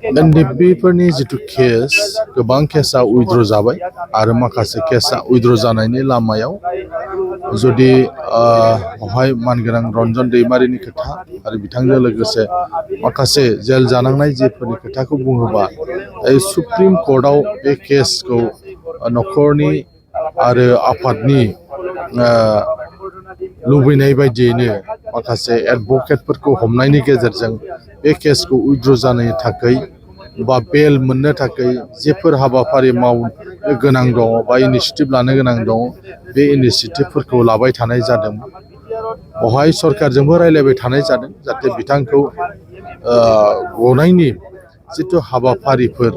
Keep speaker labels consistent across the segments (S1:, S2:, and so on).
S1: बेफोरनि जिथु केस गोबां केसा उइद्र जाबाय आरो माखासे केसा उइद्र जानायनि लामायाव जुदि बेवहाय मानगोनां रन्जन दैमारिनि खोथा आरो बिथांजों लोगोसे माखासे जेल जानांनाय जेफोरनि खोथाखौ बुङोबा सुप्रिम कर्टआव बे केसखौ न'खरनि आरो आफादनि लुबैनाय बायदियैनो माखासे एडभकेटफोरखौ हमनायनि गेजेरजों बे केसखौ उइद्र जानो थाखाय बा बेल मोननो थाखाय जेफोर हाबाफारि मावनो गोनां दङ बा इनिसिएटिभ लानो गोनां दङ बे इनिसिएटिभफोरखौ लाबाय थानाय जादों। बेवहाय सरकारजोंबो रायलायबाय थानाय जादों जाहाथे बिथांखौ गनायनि जिथु हाबाफारिफोर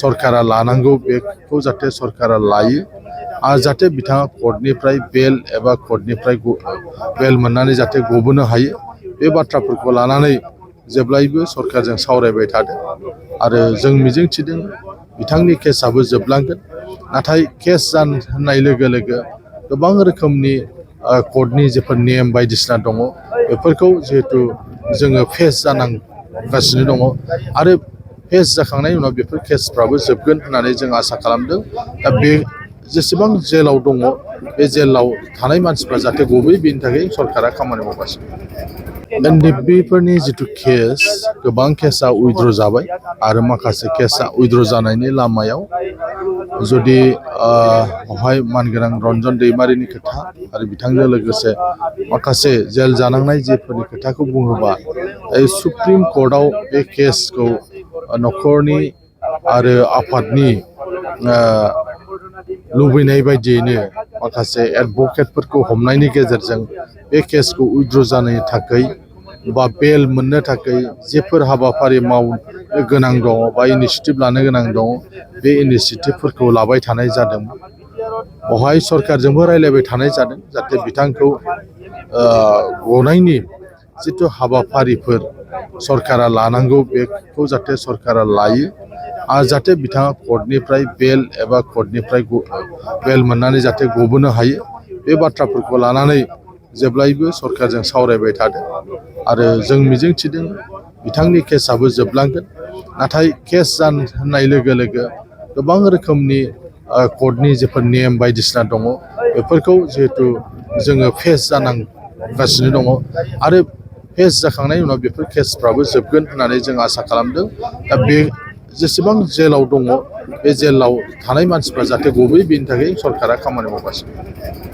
S1: सरकारा लानांगौ बेखौ जाहाथे सरकारा लायो आरो जाहाथे बिथाङा कर्टनिफ्राय बेल एबा कर्टनिफ्राय बेल मोननानै जाहाथे गबोनो हायो बे बाथ्राफोरखौ लानानै जेब्लायबो सरकारजों सावरायबाय थादों आरो जों मिजिंथिदों बिथांनि केसआबो जोबलांगोन। नाथाय केस होननाय लोगो लोगो गोबां रोखोमनि कर्टनि जेफोर नेम बायदिसिना दङ बेफोरखौ जिहेथु जोङो फेस जानांगासिनो दङ आरो फेस जाखांनायनि उनाव बेफोर केसफ्राबो जोबगोन होननानै जों आसा खालामदों। दा बे जेसेबां जेलाव दङ बे जेलाव थानाय मानसिफ्रा जाहाथे गबोयो बेनि थाखाय सरकारा खामानि मावगासिनो। बेफोरनि जिथु केस गोबां केसा उइद्र जाबाय आरो माखासे केसा उइद्र जानायनि लामायाव जुदि बेवहाय मानगोनां रन्जन दैमारिनि खोथा आरो बिथांजों लोगोसे माखासे जेल जानांनाय जेफोरनि खोथाखौ बुङोबा सुप्रिम कर्टआव बे केसखौ न'खरनि आरो आफादनि लुबैनाय बायदियैनो माखासे एडभकेटफोरखौ हमनायनि गेजेरजों बे केसखौ उइद्र जानो थाखाय बा बेल मोननो थाखाय जेफोर हाबाफारि मावनो गोनां दङ बा इनिसिएटिभ लानो गोनां दङ बे इनिसिएटिभफोरखौ लाबाय थानाय जादों। बेवहाय सरकारजोंबो रायलायबाय थानाय जादों जाहाथे बिथांखौ गनायनि जिथु हाबाफारिफोर सरकारा लानांगौ बेखौ जाहाथे सरकारा लायो आरो जाहाथे बिथाङा कर्टनिफ्राय बेल एबा कर्टनिफ्राय बेल मोननानै जाहाथे गबोनो हायो बे बाथ्राफोरखौ लानानै जेब्लायबो सरकारजों सावरायबाय थादों आरो जों मिजिंथिदों बिथांनि केसआबो जोबलांगोन। नाथाय केस होननाय लोगो लोगो गोबां रोखोमनि कर्टनि जेफोर नेम बायदिसिना दङ बेफोरखौ जिहेथु जोङो फेस जानांगासिनो दङ आरो फेस जाखांनायनि उनाव बेफोर केसफ्राबो जोबगोन होननानै जों आसा खालामदों। दा बे जेसेबां जेलाव दङ बे जेलाव थानाय मानसिफ्रा जाहाथे गबोयो बेनि थाखाय सरकारा खामानि मावगासिनो।